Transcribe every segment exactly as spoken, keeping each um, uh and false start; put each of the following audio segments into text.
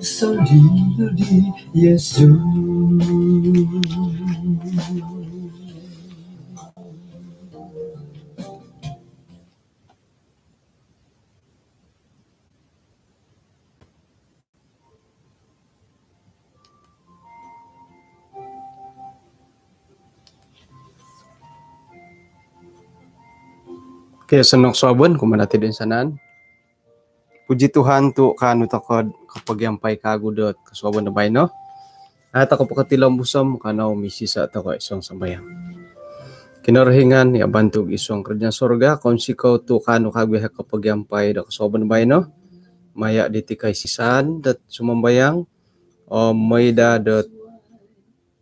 Sondii di Yesus. Okey, osonong kosuabon kumaa dati toinsanan. Puji Tuhan tu kaanu tokou kopogiampai kawagu dot kosuabon do baino. Aa, tokou pokotilombus om kanou misiso tokou id suang sambayang. Kinorohingan i abantug id suang kerajaan sorga, kounsikou tu kaanu kawagu yahai kopogiampai do kosuabon do baino. Maya diti koisisaan dot sumambayang om mooi daa dot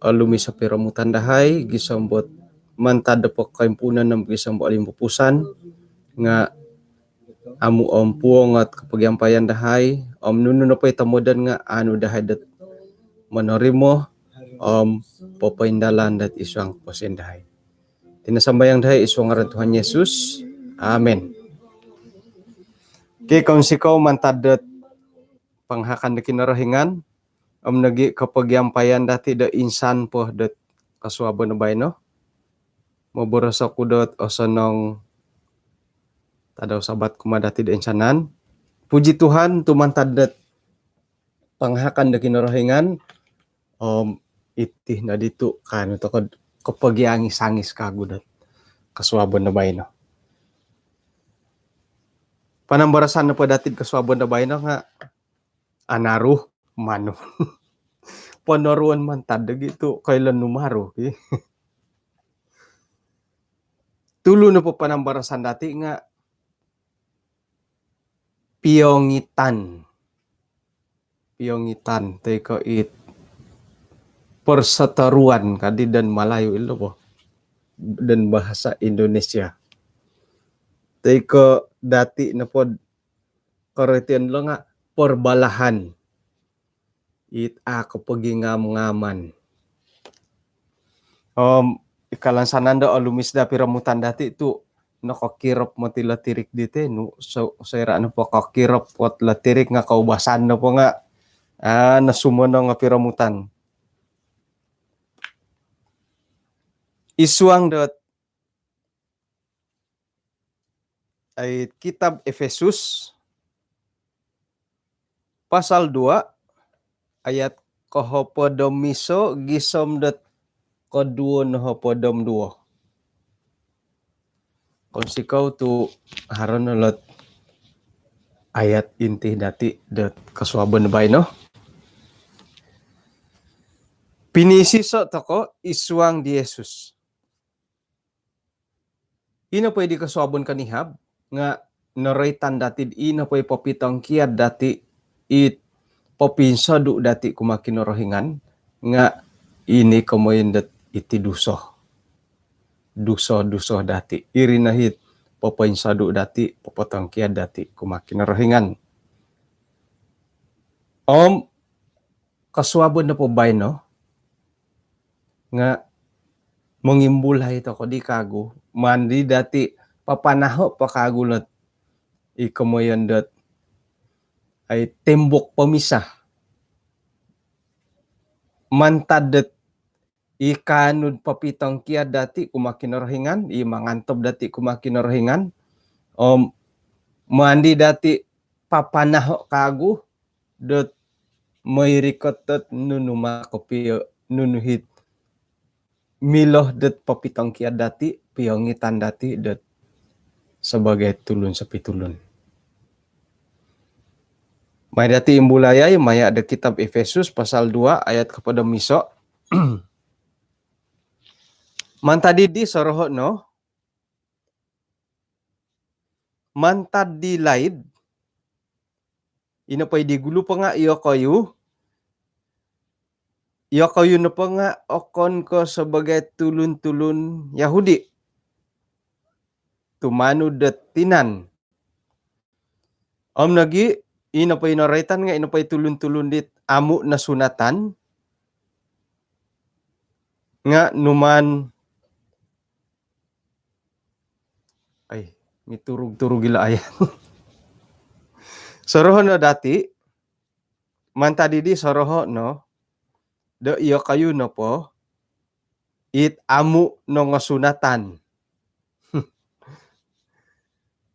olumis o piromutan dahai gisom dot mantad do pokoimpuunan om gisom dot olimpupusan nga amu ompuongot kopogiampaian dahai om nunu nopo i tomodon nga aanu dahai dot monorimo om popoindalan dot id suang koposion dahai. Iti no sambayang dahai id suang ngaran Tuhan Yesus. Amin. Okey, kounsikou mantad dot pangarahan do Kinorohingan om nogi kopogiampaian dati do insan po dot kosuabon do baino. Moboros oku dot osonong tadau Sabat kumaa dati toinsanan. Puji Tuhan tu mantad dot pangarahan do Kinorohingan om iti no diti kaanu tokou kopogiangis-angis kawagu dot kosuabon do baino. Panambarasan nopo dati kosuabon do baino nga anaru manu. Ponoruon mantad do gitu koilo nu maru ki. Tulu nopo panambarasan dati nga piongitan. Piongitan toi ko it perseteruan kadi dan Malayu ilo po dan bahasa Indonesia. Toi ko dati nopo koretian lo nga perbalahan. It a kopogingam-ngaman. Om ikalansanan do olumis daa piromutan dati tu nokokirop moti lotirik diti nu so, soira nopo kokirop ot lotirik nga koubasan nopo nga ah, nosumonong o piromutan. Id suang dot ai kitab Efesus pasal dua ayat kohopod om iso gisom dot koduo nohopod om duo. Kounsikou tu haro no lot ayat inti dati dot kosuabon baino. Pinisiso tokou id suang di Yesus. Ino po i di kosuabon konihab nga noroitan dati ino po i popitongkiad dati it popinsodu dati kumaa Kinorohingan nga ini komoyon dot iti duso. Duso-duso dati. Iri no it popoinsodu dati, popotongkiad dati kumaa Kinorohingan. Om kosuabon nopo baino nga mongimbulai tokou di kawagu, maan di dati papanaho po kawagu lot i komoyon dot ai tembok pemisah. Mantad dot i kaanu do popitongkiad dati kumaa Kinorohingan, i mangantob dati kumaa Kinorohingan, om maan di dati papanaho kawagu dot mooi rikot dot nunu ma kopio nunu it milo dot popitongkiad dati, piongitan dati dot sebagai tulun sopitulun. Mai dati imbulayai maya do kitab Efesus pasal dua ayat kohopod om iso. Mantad di soroho no, mantad di laid, ino po i di gulu po nga iyokoyu, iyokoyu nopo nga okon ko sebagai tulun-tulun Yahudi tumanud dot tinan. Om nogi ino po i noroitan nga ino po i tulun-tulun dit amu nosunatan nga numaan ai miturug-turug ilo ayat. Soroho no dati Mantad di soroho' no do iyokoyu nopo it amu' nongosunatan.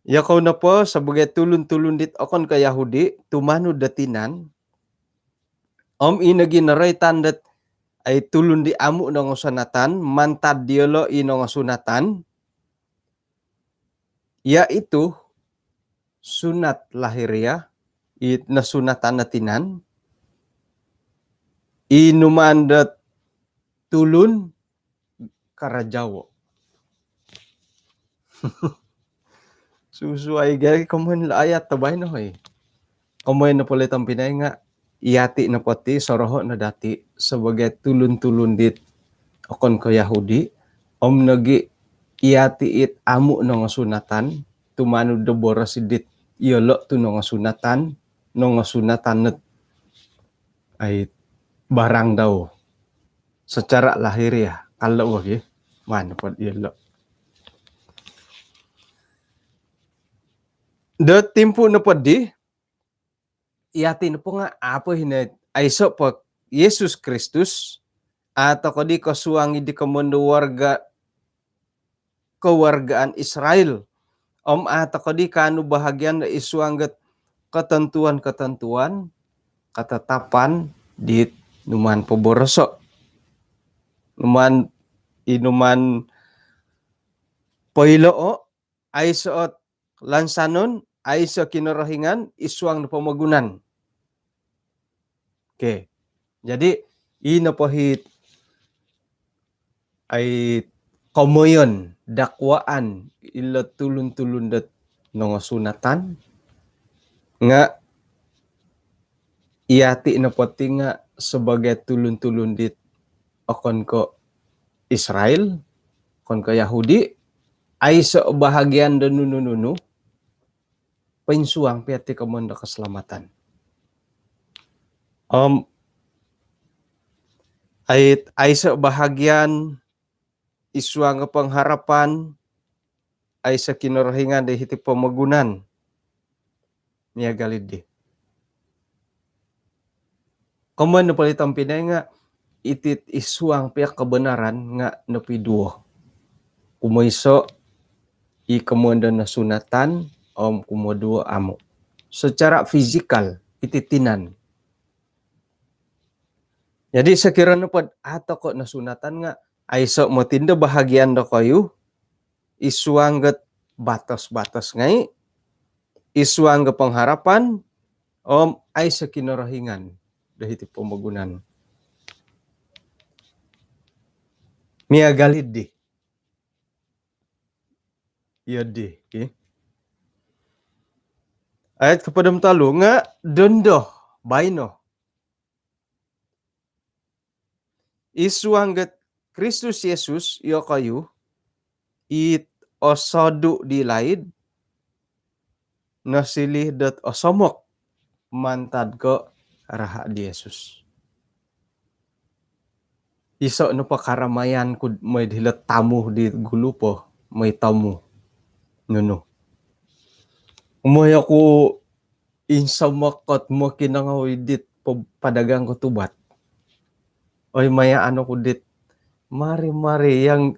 Iyokoyu nopo sabagai tulun-tulun dit okon ko' Yahudi tumanud do tinan, om i nogi noroitan dot ai tulun di amu' nongosunatan, mantad diyolo' i nongosunatan, yaitu sunat lahiriah, i nosunatan no tinan, i numaan dot tulun karajawo. Susuai gai komoyon lo ayat to baino, hoi. Komoyon nopo lo tompinai nga' iyati' nopo ti soroho' no dati' sabagai tulun-tulun dit okon ko' Yahudi, om nogi iyati' it amu' nongosunatan, tumanud do boros dit iyolo' tu nongosunatan, nongosunatan not ai barang dau secara lahiriah, kalau bagi. Maan pod iyolo'. Do timpu nopo di, iyati' nopo nga' apo hino, aiso' po Yesus Kristus, atau ko di kosuang di komoyon do warga, kewargaan Israel. Om atau ko di kaanu bahagian do isuang dot ketentuan-ketentuan, ketetapan dit numaan poboroso'. Numaan, i numaan poilo'o, aiso' ot lansanon, aiso' Kinorohingan, isuang do pomogunan. Okey. Jadi, i nopo hit ai komoyon dakwaan ilo tulun-tulun dot nongosunatan, nga' iyati' nopo ti nga' sabagai tulun-tulun dit okon ko' Israel, okon ko' Yahudi, aiso' bahagian do nunu-nunu, poinsuang pia ti komoyon do keselamatan. Om ai, aiso' bahagian, isuang do pengharapan, aiso' Kinorohingan do hiti pomogunan. Miagal iddi. Komoyon nopo lo tompinai nga' iti isuang pia kebenaran nga' nopiduo. Kumoiso' i komoyon do nosunatan, om kumoduo amu'. Secara fizikal, iti tinan. Jadi sokiro nopo dot atau ko' nosunatan nga' aiso' moti ndo bahagian dokoyu, isuang dot batos-batos ngai', isuang dot pengharapan, om aiso' Kinorohingan do hiti pomogunan. Miagal iddi. Iyo di, ki. Ayat kohopod om tolu, nga' dondo baino, isuang dot Kristus Yesus iyokoyu, it osodu' di laid, nosiliu dot osomok mantad ko' raha' di Yesus. Iso' nopo karamayan ku'd mooi hilo'd tamu di gulu po, mooi tamu. Nunu. Mooi oku insomok ot mokinongou idit po-, padagang kotubat. Oi, maya' ano ku dit. Mari, mari, yang,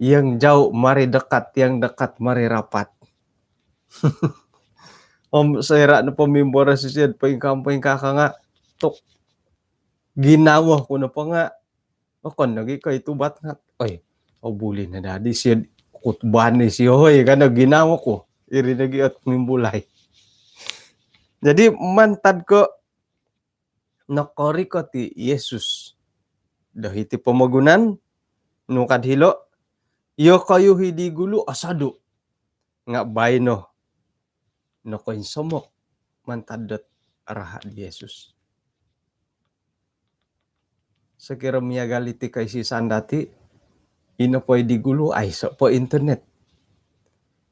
yang jauh mari dekat, yang dekat mari rapat. Om soira' nopo mimboros isido poingkaa-poingkaa ka nga' tu' ginawo ku nopo nga' okon nogi' ko' i tubat nga', oi, obuli no dadi sio khutbah ni sio, oi, ka no ginawo ku. Iri nogi' ot mimbulai. Jadi mantad ko' nokorikot i Yesus do hiti pomogunan, nung kad hilo', iyokoyu hi di gulu osodu', nga' baino nokoinsomok mantad dot raha' di Yesus. Sokiro miagal iti koisisan dati', ino po i di gulu aiso' po internet.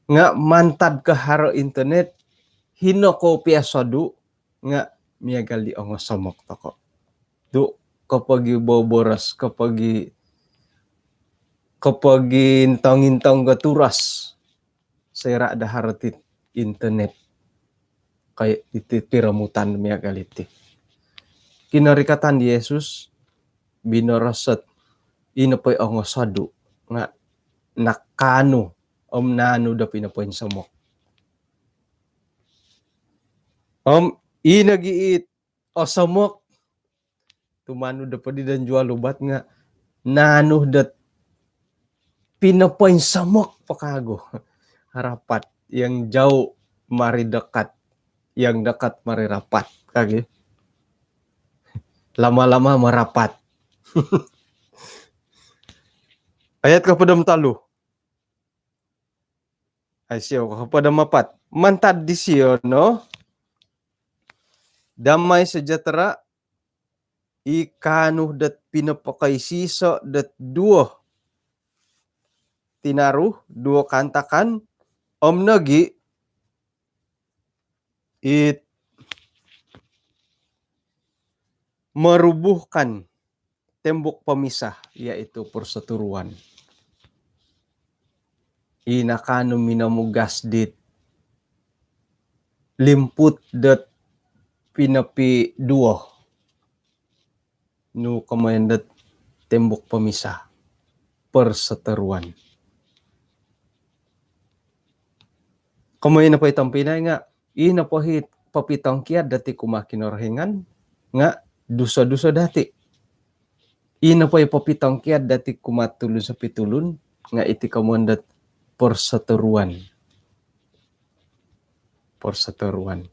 Nga' mantad ko' haro internet, hino kou pia sodu', nga' miagal di ongosomok toko'. Tu' kopogiboboros, kopogi-, kopogiintong-intong ko turas soira' do haro ti internet. Kai iti piromutan miagal iti. pinorikatan di Yesus, binoros ot i nopo i ongosodu nga nakaanu om naanu do pinopoinsomok. Om i nogi it osomok, tumanud do podi dan jual ubat nga naanu dot pinopoinsomok po kagu. Rapat, yang jauh mari dekat, yang dekat mari rapat, kagi. Lama-lama marapat. Ayat kopod om tolu. Ai, siou, kopod om apat. Mantad disio no damai sejahtera i kaanu dot pinopokoisiso dot duo tinaru, duo kaantakan, om nogi it merubuhkan tembok pemisah, iaitu perseteruan. I nakaanu minomugas dit limput dot pinopiduo. Nu komoyon dot tembok pemisah, perseteruan. Komoyon nopo i tompinai nga i nopo i popitongkiad dati kumaa Kinorohingan nga duso-duso dati. I nopo i popitongkiad dati kumaa tulun sopitulun nga iti komoyon dot perseteruan. Perseteruan.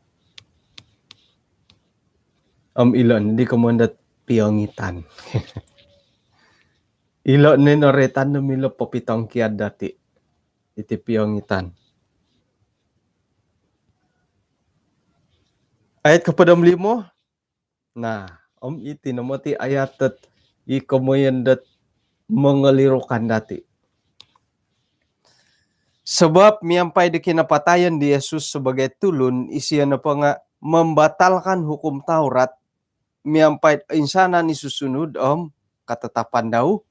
Om ilo no di komoyon dot piongitan. Ilo no noroitan do milo popitongkiad dati. Iti piongitan. Ayat kopod om limo. Nah, om iti no moti ayat dot i komoyon dot mengelirukan dati. Sebab miampai di kinapatayon di Yesus sebagai tulun, isio nopo nga membatalkan hukum Taurat miampai insanan i susunud om katatapan dau.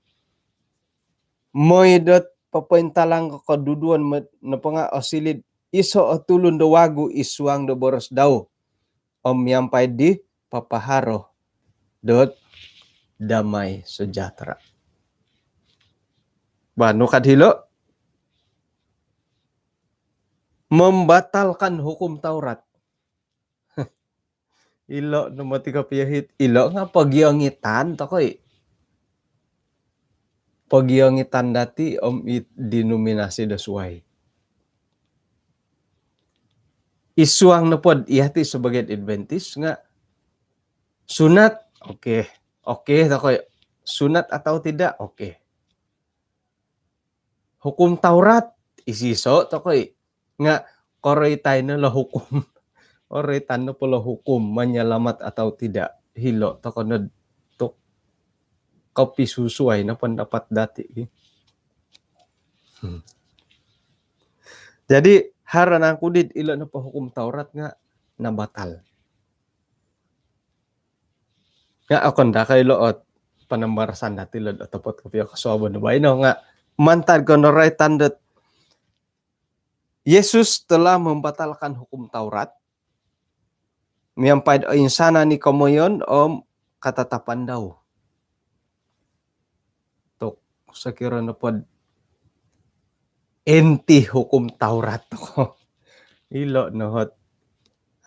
Moi dot popointalang ko koduduon mo-, nopo nga osiliu do iso o tulun do wagu id suang do boros dau om miampai di papaharo dot damai sejahtera. Ba, nu kad hilo? Membatalkan hukum Taurat. Ilo no moti kopio it, ilo nga pogiongitan tokoi. Pogiongitan dati om it denominasi do suai. Id suang nopo dati sebagai Adventist nga sunat, okey. Okey tokoi. Sunat atau tidak, okey. Hukum Taurat, isiso tokoi. Nga koroitan no lo hukum. Koroitan nopo lo hukum, menyelamat atau tidak. Hilo toko no tu kopisusuai no pendapat dati. Hmm. Jadi, haro nangku dit ilo nopo hukum Taurat nga nabatal. Nga okon daa ko ilo ot panambarasan dati lo dot otopot kopio kosuabon do baino nga mantad ko noroitan dot Yesus telah membatalkan hukum Taurat miampai do insanan i komoyon om katatapan dau. Tu sokiro nopo do anti hukum Taurat toko, ilo no ot,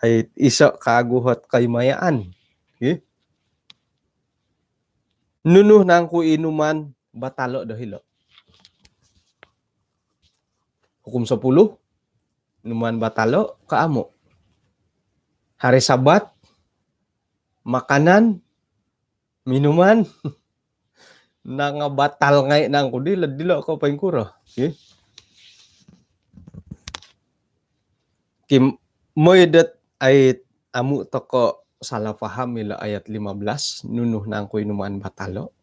ai, iso kagu ot koimayaan. Ih. Nunu nangku i numaan batalo do hilo? Hukum sepuluh, numaan batalo ko amu? Hari Sabat, makanan, minuman, nangabatal ngai nangku dilo, dilo ko poingkuro? Ih. Ki, moi dot, ai, amu toko salah faham ilo ayat lima belas, nunu nangku i numaan batalo.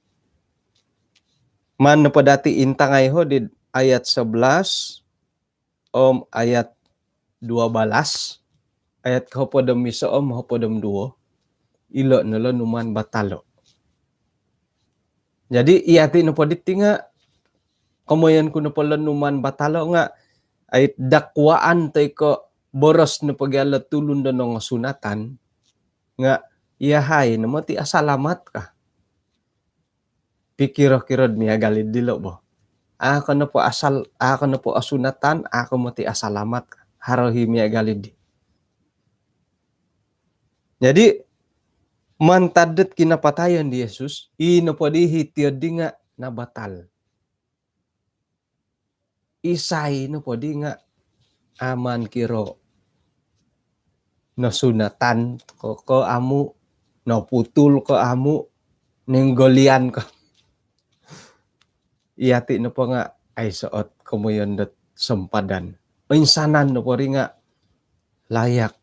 Maan nopo dati intangai ho di ayat sebelas om ayat dua belas, ayat kohopod om iso om hopod om duo, ilo no lo numaan batalo. Jadi, yati nopo diti nga, komoyon ku nopo lo numaan batalo nga, ai, dakwaan toi ko boros nopo gia lo tulun do nongosunatan, nga iyahai no moti asalamat ka. Pikiro-kiro'd miagal id dilo' bo. Ako nopo asal, ako nopo osunatan, ako moti asalamat ka. Haro hi miagal id di. Jadi, mantad dot kinapatayon di Yesus, i nopo di hiti di nga' nabatal. Isai nopo di nga' aman kiro nosunatan ko, ko amu', noputul ko amu', ninggolian ko. Iyati' nopo nga' aiso' ot komoyon dot sempadan. Oinsanan nopo ri nga' layak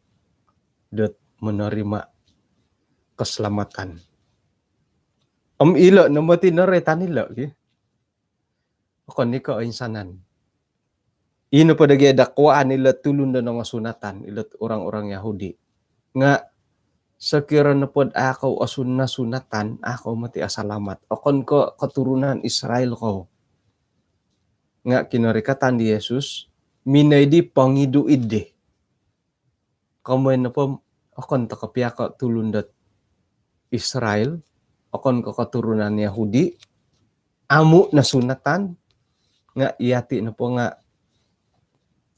dot menerima keselamatan. Om ilo' no moti noroitan ilo' ki. Okon i ko' oinsanan. Ino po dagi dakwaan ilo' tulun do nongosunatan, ilo' orang-orang Yahudi. Nga' sokiro nopo'd a' kou osun-, nosunatan, a' kou moti asalamat. Okon ko' keturunan Israel kou. Nga' kinorikatan di Yesus, minoi di pongidu' iddi. Komoyon nopo, okon toko' pia ko' tulun dot Israel, okon ko' keturunan Yahudi, amu' nosunatan, nga' iyati' nopo nga'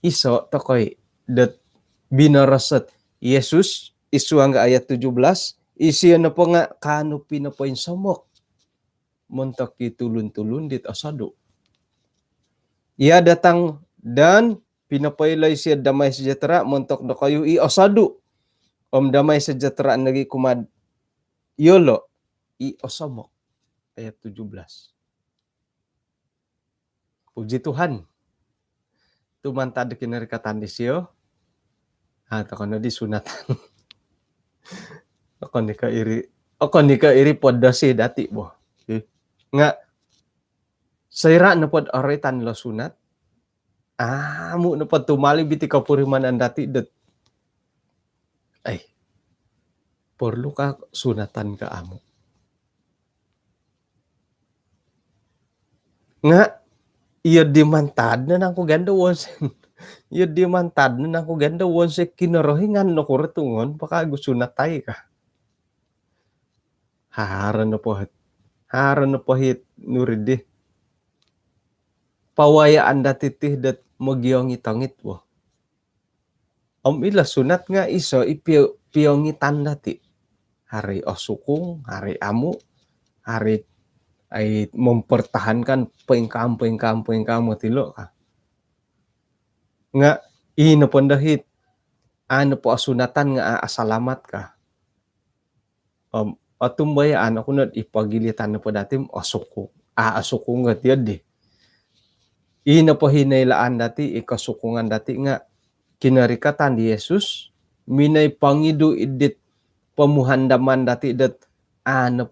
iso' toko' i dot binoros ot Yesus, id suang ayat tujuh belas, isio nopo nga' kaanu pinopoinsomok montok i tulun-tulun dit osodu'. Ia datang dan pinopoilo isio damai sejahtera montok dokoyu i osodu'. Om damai sejahtera nogi' kumaa'd iyolo' i osomok. Ayat tujuh belas. Puji Tuhan. Tu mantad do kinorikatan disio, a' toko' noddi sunatan. Okon i ko' iri, okon i ko' iri podosi dati' bo. Nga' soira' nopo'd oroitan ilo sunat, amu' nopo'd tumalib iti kopurimanan dati' dot, ai, porlu ka sunatan ka amu'? Nga' iyo di mantad no nangku ganda wonsen. Iyo di mantad no nangku ganda wonsen Kinorohingan, nokuro tu ngon po kagu sunatai ka. Haro nopo hit, haro nopo hit nuriddi. Pawayaan dati' ti dot mogiongit-ongit bo. Om ilo sunat nga' iso i pio-, piongitan dati'. Haro i osukung, haro i amu', haro i ai mempertahankan poingkaa om poingkaa om poingkaa om ot ilo ka. Nga' ino pondo hit, a' nopo osunatan nga' a' asalamat ka. Om otumbayaan oku nod i pogilitan nopo dati' om osukung, a' osukung ka tiyo di. Ino po hi noilaan dati', i kosukungan dati' nga' kinorikatan di Yesus, minoi pongidu' iddit pomuhandaman dati' dot a' nopo